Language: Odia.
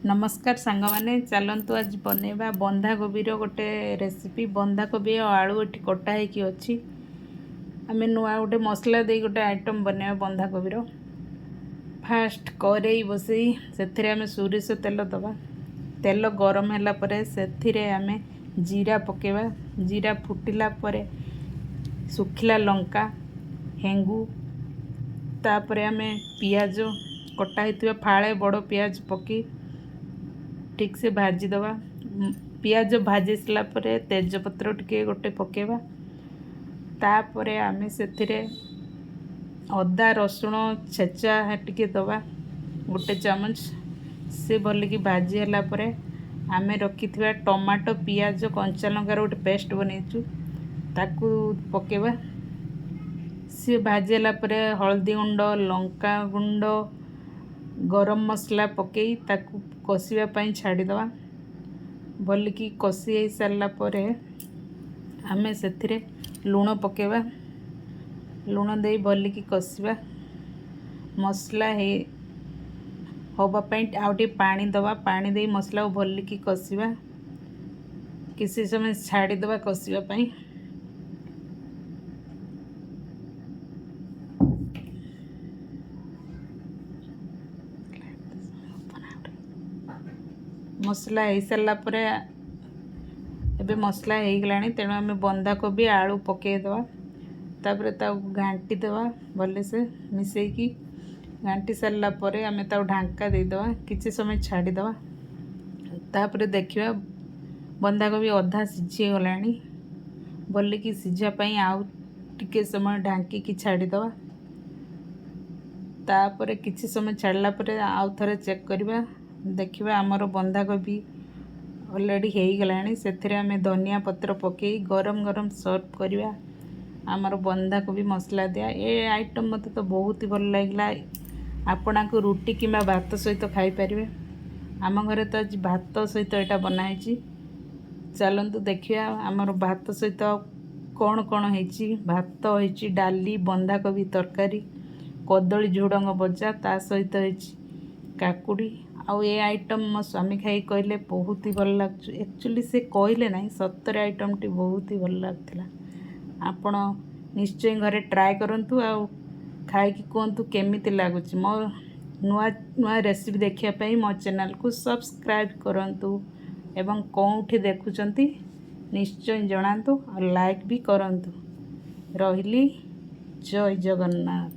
ନମସ୍କାର ସାଙ୍ଗମାନେ, ଚାଲନ୍ତୁ ଆଜି ବନେଇବା ବନ୍ଧାକୋବିର ଗୋଟେ ରେସିପି। ବନ୍ଧାକୋବି ଆଉ ଆଳୁ ଏଠି କଟା ହେଇକି ଅଛି। ଆମେ ନୂଆ ଗୋଟେ ମସଲା ଦେଇ ଗୋଟେ ଆଇଟମ୍ ବନେଇବା ବନ୍ଧାକୋବିର। ଫାଷ୍ଟ କରେଇ ବସେଇ ସେଥିରେ ଆମେ ସୋରିଷ ତେଲ ଦେବା। ତେଲ ଗରମ ହେଲା ପରେ ସେଥିରେ ଆମେ ଜିରା ପକାଇବା। ଜିରା ଫୁଟିଲା ପରେ ଶୁଖିଲା ଲଙ୍କା, ହେଙ୍ଗୁ, ତାପରେ ଆମେ ପିଆଜ, କଟା ହେଇଥିବା ଫାଳେ ବଡ଼ ପିଆଜ ପକାଇ ଠିକ୍ସେ ଭାଜିଦେବା। ପିଆଜ ଭାଜି ସାରିଲା ପରେ ତେଜପତ୍ର ଟିକେ ଗୋଟେ ପକାଇବା। ତାପରେ ଆମେ ସେଥିରେ ଅଦା ରସୁଣ ଛେଚା ଟିକେ ଦେବା 1 ଚାମଚ। ସେ ଭଲିକି ଭାଜି ହେଲା ପରେ ଆମେ ରଖିଥିବା ଟମାଟୋ, ପିଆଜ, କଞ୍ଚା ଲଙ୍କାର ଗୋଟେ ପେଷ୍ଟ ବନେଇଛୁ, ତାକୁ ପକାଇବା। ସିଏ ଭାଜି ହେଲା ପରେ ହଳଦୀ ଗୁଣ୍ଡ, ଲଙ୍କା ଗୁଣ୍ଡ, ଗରମ ମସଲା ପକାଇ ତାକୁ କଷିବା ପାଇଁ ଛାଡ଼ିଦେବା। ଭଲିକି କଷି ହେଇସାରିଲା ପରେ ଆମେ ସେଥିରେ ଲୁଣ ପକାଇବା। ଲୁଣ ଦେଇ ଭଲିକି କଷିବା। ମସଲା ହେଇ ହେବା ପାଇଁ ଆଉ ଟିକେ ପାଣି ଦେବା। ପାଣି ଦେଇ ମସଲାକୁ ଭଲିକି କଷିବା। କିଛି ସମୟ ଛାଡ଼ିଦେବା କଷିବା ପାଇଁ। ମସଲା ହେଇସାରିଲା ପରେ, ଏବେ ମସଲା ହେଇଗଲାଣି, ତେଣୁ ଆମେ ବନ୍ଧାକୋବି ଆଳୁ ପକାଇଦେବା। ତାପରେ ତାକୁ ଘାଣ୍ଟି ଦେବା। ଭଲସେ ମିଶାଇକି ଘାଣ୍ଟି ସାରିଲା ପରେ ଆମେ ତାକୁ ଢାଙ୍କା ଦେଇଦେବା, କିଛି ସମୟ ଛାଡ଼ିଦେବା। ତାପରେ ଦେଖିବା ବନ୍ଧାକୋବି ଅଧା ସିଝିଗଲାଣି। ଭଲିକି ସିଝିବା ପାଇଁ ଆଉ ଟିକେ ସମୟ ଢାଙ୍କିକି ଛାଡ଼ିଦେବା। ତାପରେ କିଛି ସମୟ ଛାଡ଼ିଲା ପରେ ଆଉ ଥରେ ଚେକ୍ କରିବା। ଦେଖିବା ଆମର ବନ୍ଧାକୋବି ଅଲରେଡ଼ି ହେଇଗଲାଣି। ସେଥିରେ ଆମେ ଧନିଆ ପତ୍ର ପକାଇ ଗରମ ଗରମ ସର୍ଭ କରିବା ଆମର ବନ୍ଧାକୋବି ମସଲା ଦିଆ। ଏ ଆଇଟମ୍ ମୋତେ ତ ବହୁତ ହି ଭଲ ଲାଗିଲା। ଆପଣଙ୍କୁ ରୁଟି କିମ୍ବା ଭାତ ସହିତ ଖାଇପାରିବେ। ଆମ ଘରେ ତ ଆଜି ଭାତ ସହିତ ଏଇଟା ବନା ହେଇଛି। ଚାଲନ୍ତୁ ଦେଖିବା ଆମର ଭାତ ସହିତ କ'ଣ କ'ଣ ହେଇଛି। ଭାତ ହେଇଛି, ଡାଲି, ବନ୍ଧାକୋବି ତରକାରୀ, କଦଳୀ ଝୁଡ଼ଙ୍ଗ ଭଜା, ତା ସହିତ ହେଇଛି କାକୁଡ଼ି। ଆଉ ଏ ଆଇଟମ୍ ମୋ ସ୍ୱାମୀ ଖାଇକି କହିଲେ ବହୁତ ହି ଭଲ ଲାଗୁଛି। ଆକ୍ଚୁଆଲି ସେ କହିଲେ ନାହିଁ, ସତରେ ଆଇଟମ୍ଟି ବହୁତ ହି ଭଲ ଲାଗୁଥିଲା। ଆପଣ ନିଶ୍ଚୟ ଘରେ ଟ୍ରାଏ କରନ୍ତୁ ଆଉ ଖାଇକି କୁହନ୍ତୁ କେମିତି ଲାଗୁଛି। ମୋ ନୂଆ ନୂଆ ରେସିପି ଦେଖିବା ପାଇଁ ମୋ ଚ୍ୟାନେଲ୍କୁ ସବସ୍କ୍ରାଇବ୍ କରନ୍ତୁ ଏବଂ କେଉଁଠି ଦେଖୁଛନ୍ତି ନିଶ୍ଚୟ ଜଣାନ୍ତୁ ଆଉ ଲାଇକ୍ ବି କରନ୍ତୁ। ରହିଲି, ଜୟ ଜଗନ୍ନାଥ।